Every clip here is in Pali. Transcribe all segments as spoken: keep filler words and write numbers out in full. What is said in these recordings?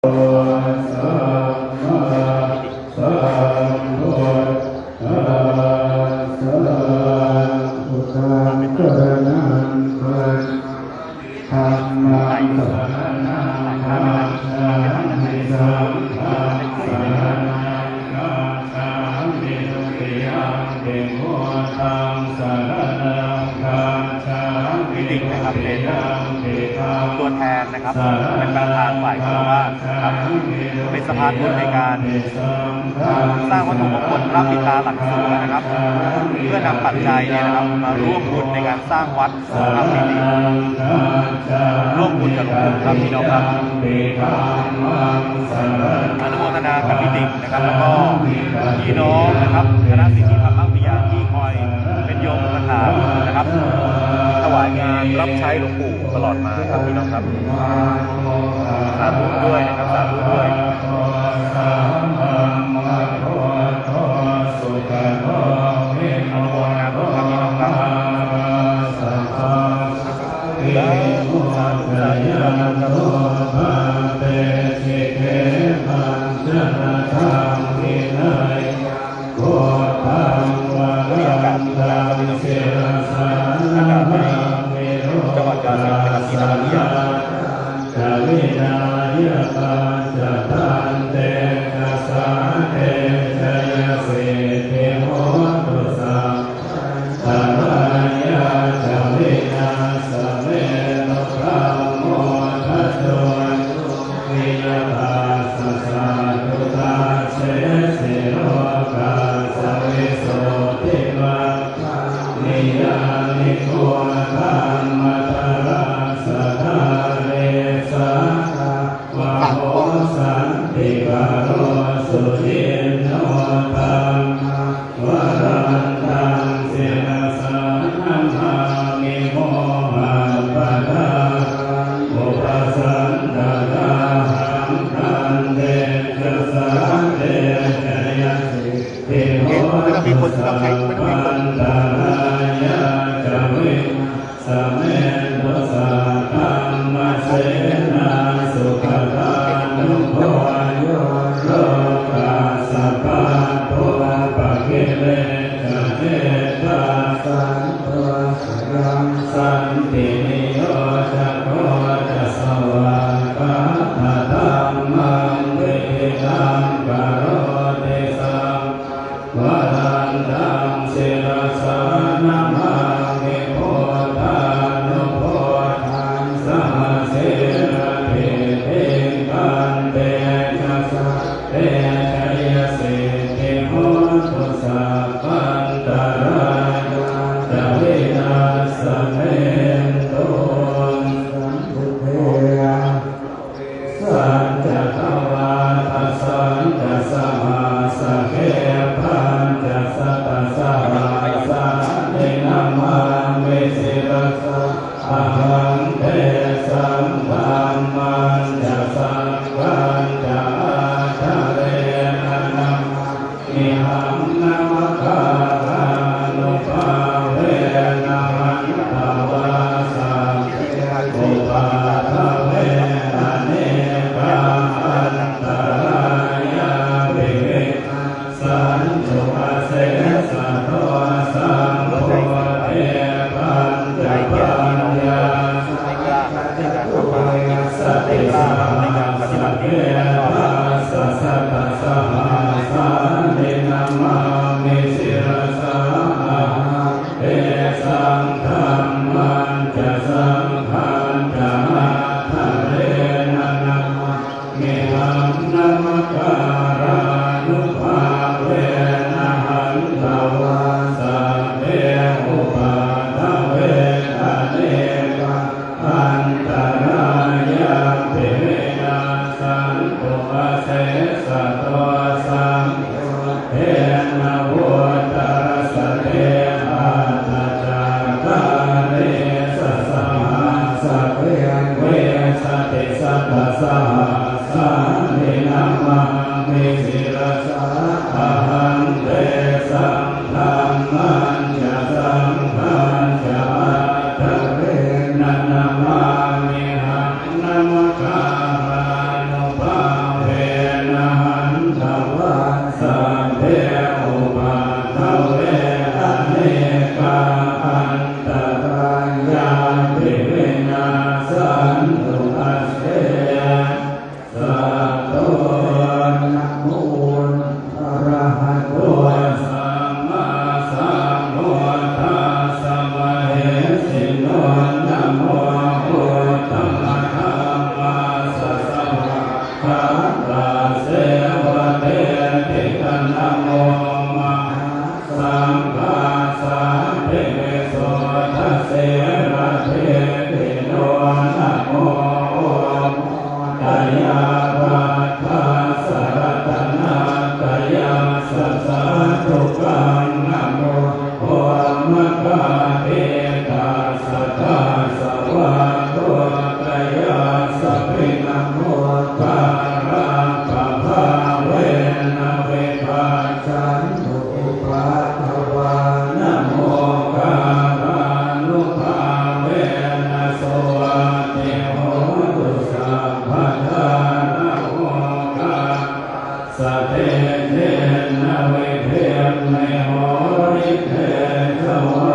sammāsambuddhassa. Buddhaṃ saraṇaṃ gacchāmi. Dhammaṃ saraṇaṃ gacchāmi. Saṅghaṃ saraṇaṃ gacchāmi. Dutiyampi buddhaṃ saraṇaṃ gacchāmi. นิตินะครับ เป็น Dutiyampi ตัวแทนนะครับ เป็นประธานฝ่ายคารวะนะครับ เป็นสะพานบุญในการสร้างวัตถุมงคลพระปิดตาหลังเสือนะครับ เพื่อนำปัจจัยเนี่ยนะครับ มาร่วมบุญในการสร้างวัดครับ ร่วมบุญกับหลวงปู่ครับพี่น้องครับ อนุโมทนากับพี่ติ๊กนะครับ แล้วก็พี่น้องนะครับ คณะสิทธิธรรมวิทยาที่คอยเป็นโยมอุปถากนะครับ ถวายงานรับใช้หลวงปู่ตลอดมาครับพี่น้องครับ สาธุด้วยนะครับ สาธุด้วย อนุโมทนาบุญครับพี่น้องครับ จังหวัดกาฬสินธุ์นะครับ ที่นครพนม Antarāyā ca vināsamentu dhammo dhajo yo viya tassa satthu dassesi lokassa visuddhimaggaṃ niyyāniko dhammadharassa dhāresi satthā vaho santikaro suciṇṇo dhammaṃ varantaṃ sirasā namāmi mohappadālaṃ upasantadāhaṃ tantejasā te jayasiddhi hotu sabbantarāyā ca vināsamentu saddhammasenā sugatānugo yo lokassa pāpūpakilecca cetvā santo sayaṃ santiniyojako ca svākkhātadhammaṃ viditaṃ karoti saṅghaṃ varantaṃ sirasā namāmi buddhānubuddhaṃ samasīladiṭṭhiṃ tantejasā te jayasiddhi hotu sabbantarāyā ca vināsamentu. Sañca dvādasañca sahassake pañcasatasahassāni namāmi sirasā ahaṃ. Tesaṃ dhammañca saṅghañca ādarena namā mihaṃ. Namakārānubhāvena hantvā sabbe upaddave anekā antarāyāpi vinassantu asesato. Sambuddhe pañcapaññāsa- ในการทำงาน ในการปฏิบัติ Tesaṃ dhammañca saṅghañca ādarena namāmihaṃ. Namakārānubhāvena hantvā sabbe upaddave anekā antarāyāpi vinassantu Daseva te titanamo mahāsaṅghassāpi visuddhasīladiṭṭhino. Namo omātyāraddhassa ratanattayassa sādhukaṃ. Namo omakātītassa tassa vatthuttayassapi. Namokārappabhāvena vigacchantu upaddavā. Namokārānubhāvena suvatthi hotu sabbadā. Namokārassa tejena vidhimhi homi tejavā.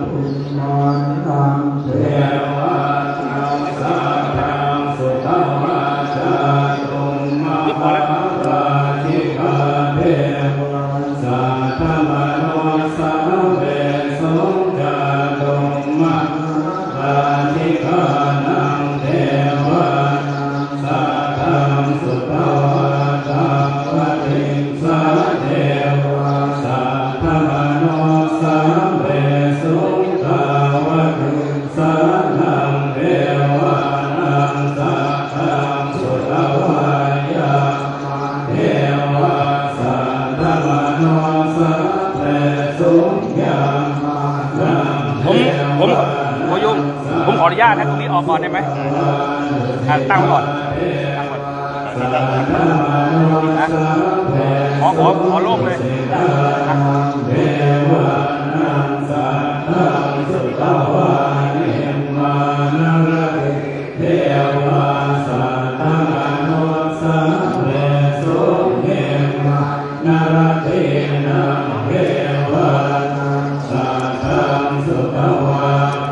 Bhummānaṃ devānaṃ saddaṃ sutvā cātummahārājikā devā saddamanussāvesuṃ. Cātummahārājikānaṃ devānaṃ saddaṃ sutvā tāvatiṃsā devā saddamanussāvesuṃ. Tāvatiṃsānaṃ devānaṃ saddaṃ sutvā yāmā devā saddamanussāvesuṃ. Yāmānaṃ ผม ผม devānaṃ ผมขออนุญาตนะ ตรงนี้ออกก่อนได้ไหม อ่ะ ตั้งไว้ก่อน ตั้งก่อน นะ ขอ ขอ ขอโล่งเลย devānaṃ saddaṃ sutvā nimmānaratī devā saddamanussāvesuṃ. Nimmānaratīnaṃ devānaṃ saddaṃ sutvā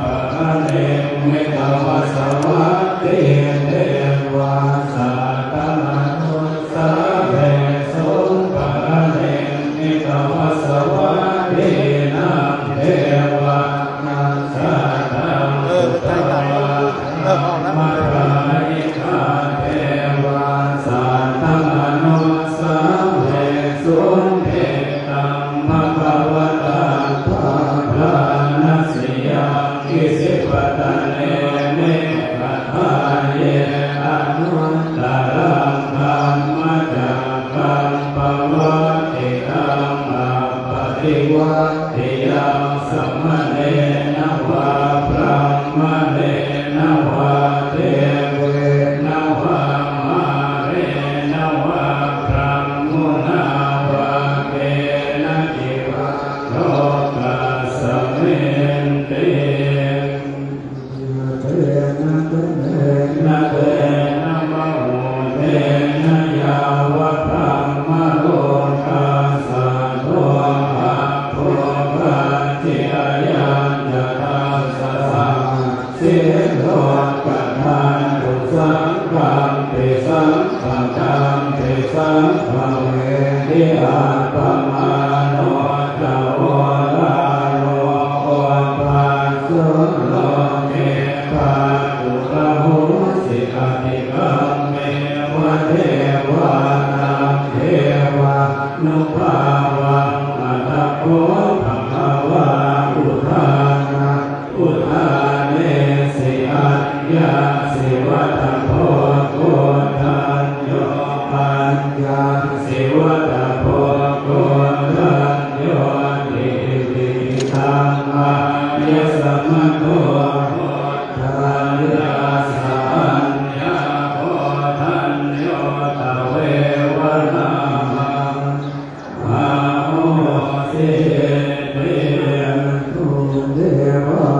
paranimmitavasavattī devā saddamanussāvesuṃ. Paranimmitavasavattīnaṃ devānaṃ saddaṃ sutvā brahmapārisā devā saddamanussāvesuṃ. Etaṃ bhagavatā bārāṇasiyaṃ isipatane migadāye anuttaraṃ dhammacakkaṃ pavattitaṃ appaṭivattiyaṃ samaṇena vā brāhmaṇena vā devena vā mārena vā brahmunā vā kenaci vā lokasminti. Etena khaṇena tena muhutena yāva brahmalokā saddo abbhuggacchi. Ayañca tassa sahassī lokadhātu saṅkampi sampakampi sampavedhi. Appamāṇo ca oḷāro obhāso loke pāturahosi. Atikkammeva devānaṃ devānubhāvaṃ. Atha kho bhagavā udānaṃ udānesi: Aññāsi vata bho koṇḍañño, aññāsi vata bho koṇḍaññoti. Iti hidaṃ āyasmato Koṇḍaññassa aññākoṇḍañño tveva nāmaṃ ahosīti. Devā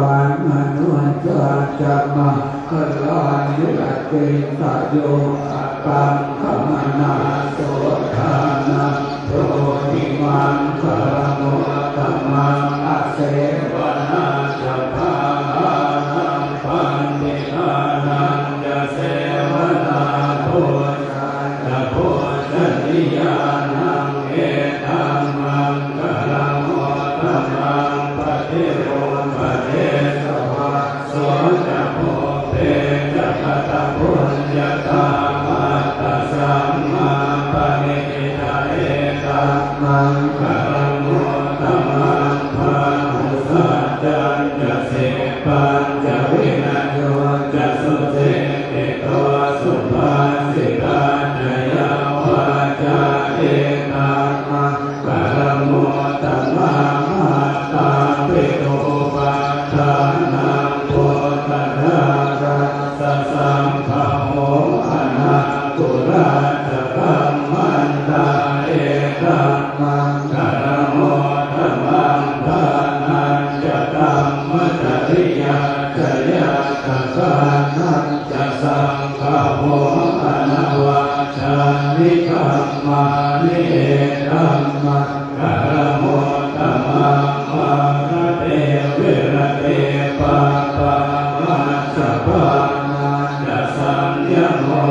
manussā ca maṅgalāni acintayuṃ ākaṅkhamānā sotthānaṃ brūhi maṅgalamuttamaṃ. Asevanā ca bālānaṃ paṇḍitānañca sevanā pūjā ca pūjanīyānaṃ etaṃ maṅgalamuttamaṃ. Paṭirūpadesavāso ca pubbe ca katapuññatā ca kammantā, etammaṅgalamuttamaṃ. Dānañca dhammacariyā ca ñātakānañca saṅgaho, anavajjāni kammāni, etammaṅgalamuttamaṃ. Āratī viratī pāpā, majjapānā ca saññamo,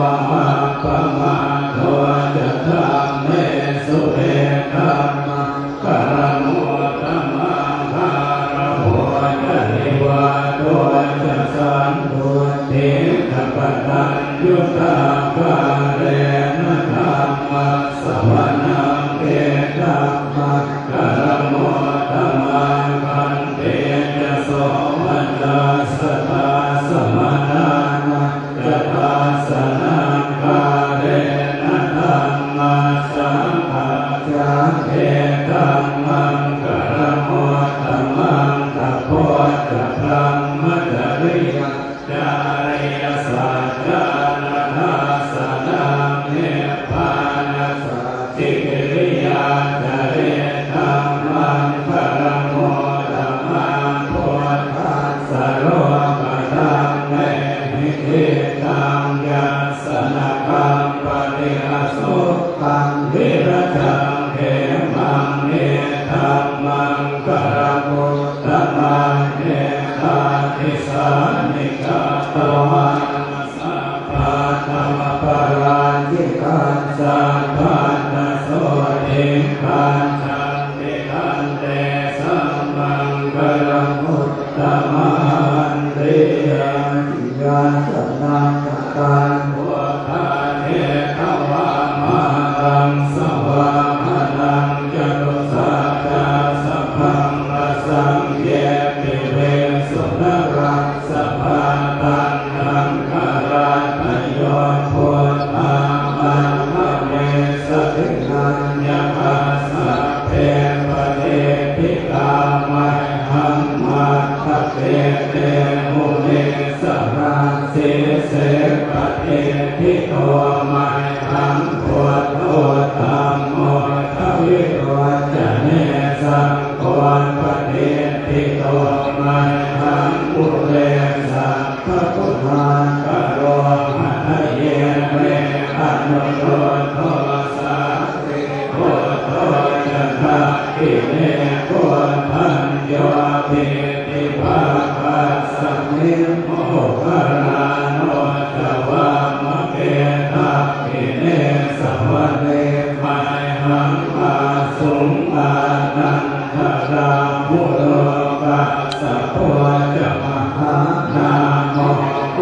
appamādo ca dhammesu, etammaṅgalamuttamaṃ. Gāravo ca nivāto ca santuṭṭhī ca kataññutā, kālena dhammassavanaṃ, etammaṅgalamuttamaṃ. Khantī ca sovacassatā, samaṇānañca dassanaṃ, kālena dhammasākacchā, etammaṅgalamuttamaṃ. Tapo ca brahmacariyañca, ariyasaccāna dassanaṃ, nibbānasacchikiriyā ca, etammaṅgalamuttamaṃ. Phuṭṭhassa lokadhammehi, cittaṃ yassa na kampati, asokaṃ virajaṃ khemaṃ, etammaṅgalamuttamaṃ. Etādisāni katvāna, sabbatthamaparājitā, sabbattha sotthiṃ gacchanti, tantesaṃ maṅgalamuttamanti. Yācanaṃ kataṃ buddhā, jetvā māraṃ savāhanaṃ, catusaccāsabhaṃ rasaṃ, ye piviṃsu narāsabhā. Taṇhaṅkarādayo buddhā, aṭṭhavīsati nāyakā, sabbe patiṭṭhitā mayhaṃ, matthake te munissarā. Sīse patiṭṭhito mayhaṃ, buddho dhammo dvilocane, saṅgho patiṭṭhito mayhaṃ, ure sabbaguṇākaro. Hadaye me anuruddho, sārīputto ca dakkhiṇe, koṇḍañño piṭṭhibhāgasmiṃ, moggallāno ca vāmake. Dakkhiṇe savane mayhaṃ, āsuṃ ānandarāhulo, kassapo ca mahānāmo,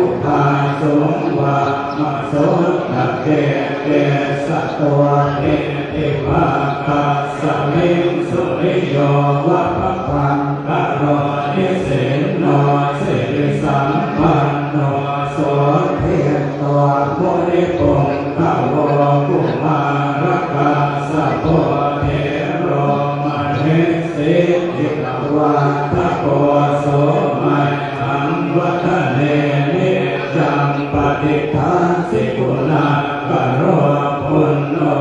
ubhāsuṃ vāmasotake. Kesato piṭṭhibhāgasmiṃ, suriyo va pabhaṅkaro, nisinno sirisampanno, sobhito munipuṅgavo. Kumārakassapo thero, mahesī cittavādako, so mayhaṃ vadane niccaṃ, patiṭṭhāsi guṇākaro. Puṇṇo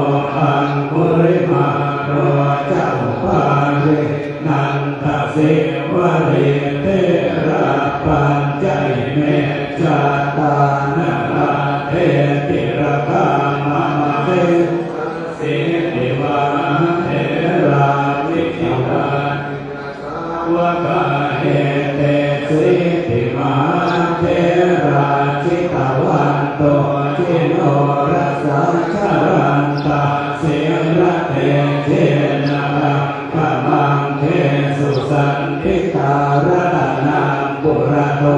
aṅgulimālo ca, upālī nandasīvalī, therā pañca ime jātā, nalāṭe tilakā mama. Sesāsīti mahātherā, vijitā jinasāvakā, etesīti mahātherā, jitavanto jinorasā, jalantā sīlatejena, aṅgamaṅgesu saṇṭhitā. Ratanaṃ purato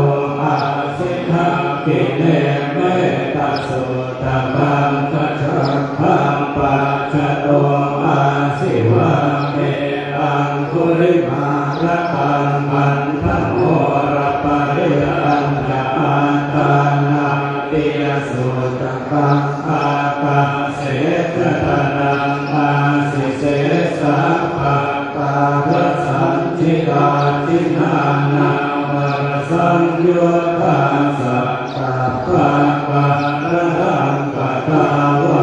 āsi, dakkhiṇe metta suttakaṃ, dhajaggaṃ pacchato āsi, vāme aṅgulimālakaṃ. Khandhamoraparittañca, āṭānāṭiyasuttakaṃ, ākāse chadanaṃ āsi, sesā pākārasaṇṭhitā. Jinā nānāvarasaṃyuttā, sattappākāralaṅkatā, vā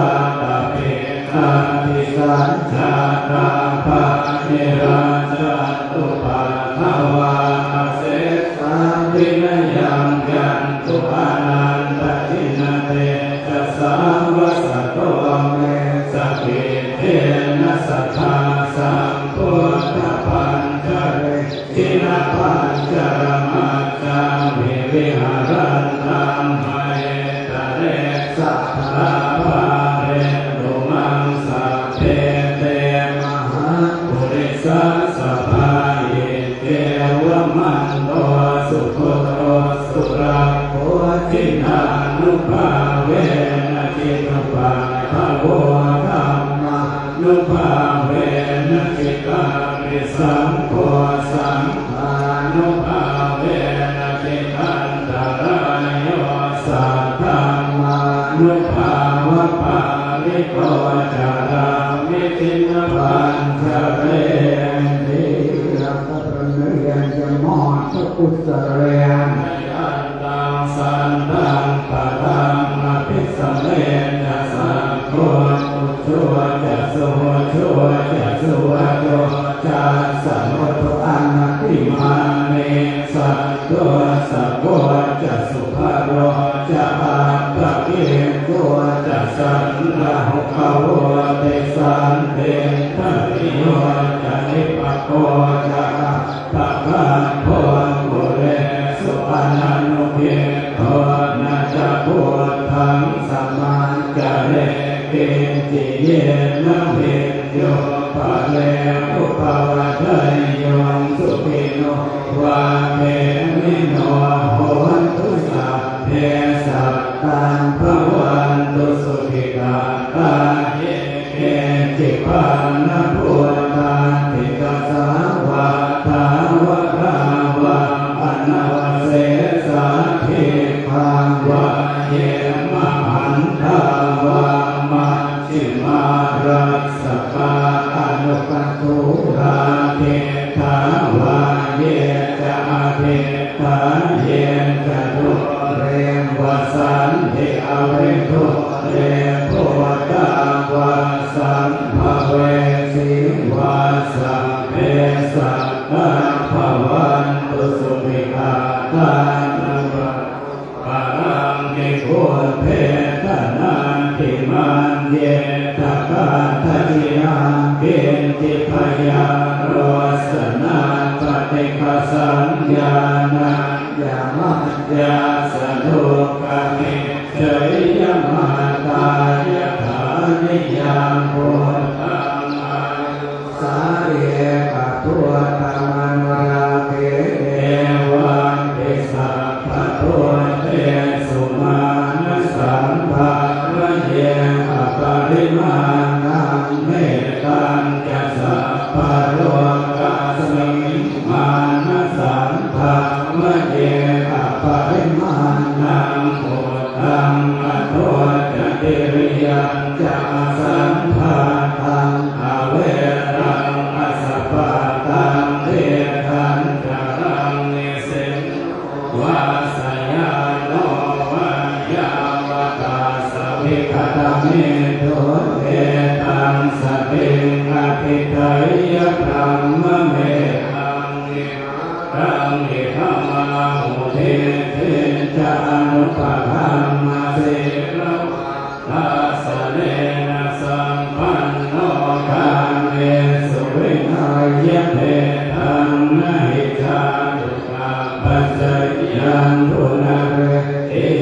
Jātisañjātā bāhirajjhattupaddavā, asesā vinayaṃ yantu, anantajinatejasā. Vasato me sakiccena, sadā sambuddhapañjare, jinapañjaramajjhamhi, viharantaṃ mahītale, sadā pālentu maṃ sabbe, te mahāpurisāsabhā. Iccevamanto sugutto surakkho, jinānubhāvena jitu paddavo, dhammānubhāvena jitārisaṅgho, saṅghānubhāvena jitantarāyo, saddhammānubhāvapālito carāmi jinapañjareti. แล้วก็ประเนืองจะมอบพระกุศลแรง Yantaṃ santaṃ padaṃ abhisamecca, sakko ujū ca suhujū ca, suvaco cassa mudu anatimānī, santussako ca subharo ca, appakicco ca sallahukavutti, santindriyo ca nipako ca, appagabbho kulesu ananugiddho. Na ca khuddaṃ samācare kiñci, yena viññū pare upavadeyyuṃ. Sukhino vā khemino hontu, sabbe sattā bhavantu sukhitattā. Ye keci pāṇabhūtatthi, tasā vā thāvarā vā anavasesā, dīghā vā ye mahantā vā, majjhimā rassakā aṇukathūlā. Diṭṭhā vā ye ca adiṭṭhā, ye ca dūre vasanti avidūre, bhūtā vā sambhavesī vā, sabbe sattā bhavantu sukhitattā. Na paro paraṃ nikubbetha, nātimaññetha katthaci naṃ kiñci, byārosanā paṭighasaññā, nāññamaññassa dukkhamiccheyya. Mātā yathā niyaṃ puttaṃ āyu sā ekaputtamanurakkhe, evampi sabbabhūtesu mānasambhāvaye aparimāṇaṃ. Mettañca sabbalokasmiṃ mānasambhāvaye aparimāṇaṃ, uddhaṃ adho ca tiriyañca asambādhaṃ averaṃ asapattaṃ. Tiṭṭhañcaraṃ nisinno vā sayāno vā yāvatassa vigatamiddho, etaṃ satiṃ adhiṭṭheyya, brahmametaṃ vihāraṃ idhamāhu. Diṭṭhiñca anupagamma sīlavā dassanena sampanno, kāmesu vineyya gedhaṃ, na hi jātu gabbhaseyyaṃ punaretīti.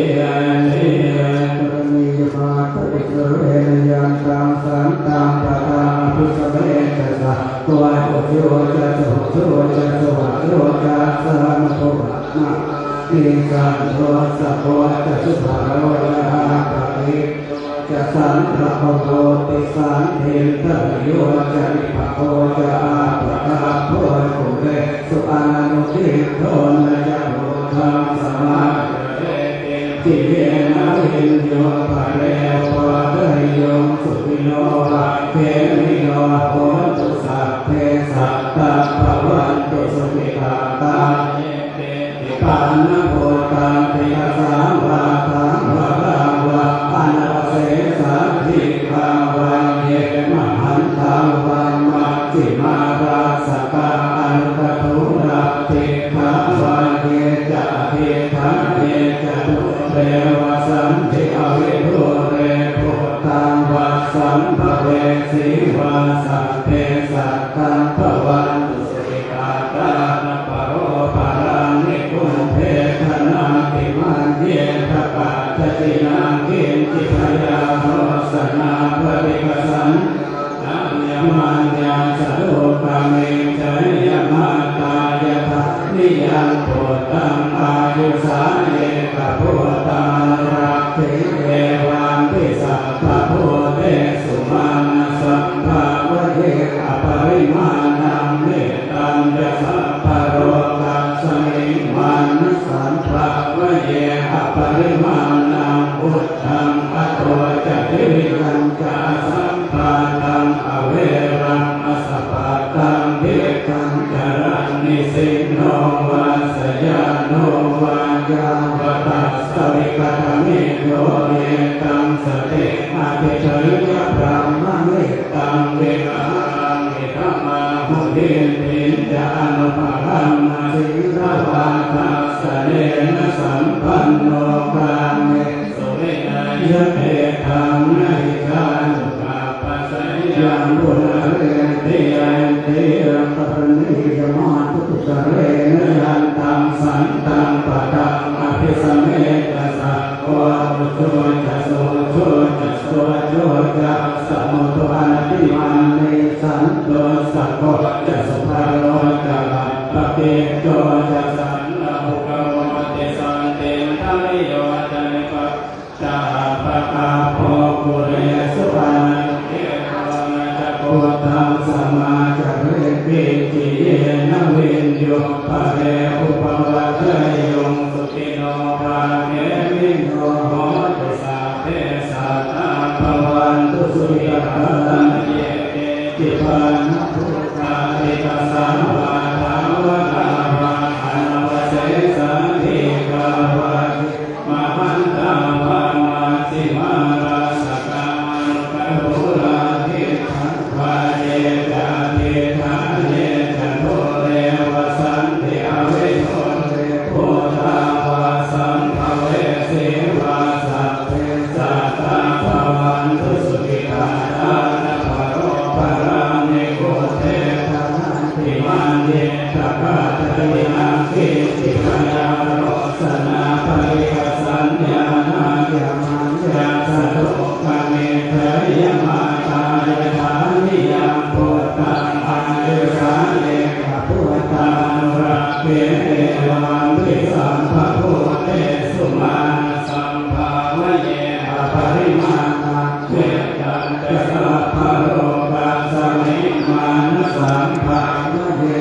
Karaṇīyamatthakusalena, yantaṃ santaṃ padaṃ abhisamecca, sakko ujū ca suhujū ca, suvaco cassa mudu anatimānī, santussako ca subharo ca, appakicco ca sallahukavutti, santindriyo ca nipako ca, appagabbho kulesu ananugiddho. Na ca khuddaṃ samācare kiñci, yena viññū pare upavadeyyuṃ. Sukhino vā khemino hontu, sabbe sattā bhavantu sukhitattā. Ye keci pāṇabhūtatthi, tasā vā thāvarā vā anavasesā, dīghā vā ye ca asambādhaṃ averaṃ asapattaṃ. Tiṭṭhaṃ caraṃ nisinno vā sayāno vā yāvatassa vigatamiddho, etaṃ satiṃ adhiṭṭheyya brahmame taṃ vihāraṃ idhamāhu. Diṭṭhiñca anupagamma sīlavā dassanena sampanno, kāmesu vineyya gedhaṃ, na hi jātu gabbhaseyyaṃ punaretīti. Karaṇīyamatthakusalena yan taṃ santaṃ padaṃ abhisamecca, sakko ujū ca suhujū ca suvaco cassa mudu anatimānī, santussako ca subharo ca appakicco ca sallahukavutti, santindriyo ca nipajjā appagabbho kulesu ananubhero. Na ca khuddaṃ samācare kiñci yena viññū pare upavadeyyuṃ. Sukhino vā khemino hontu, sabbe sattā bhavantu sukhitattā. Ye keci pāṇabhūtatthi tasā vā thāvarā vā anavasesā, dīghā vā mahantā vā majjhimā rassakā aṇukathūlā. Diṭṭhaṃ vā ye ca adiṭṭhā ye ca dūre vasanti avidūre, bhūtā vā sambhavesī vā sabbe sattā bhavantu sukhitattā. Na paro paraṃ nikubbetha nātimaññetha katthaci naṃ kiñci, byārosanā bhayassaññā nāññamaññassa dukkhamiccheyya. Mātā yathā niyaṃ puttaṃ āyusā ekaputtamanurakkhe, evampi sabbabhūtesu mānasambhāvaye aparimāṇaṃ. Mettañca sabbalokasmiṃ mānasambhāvaye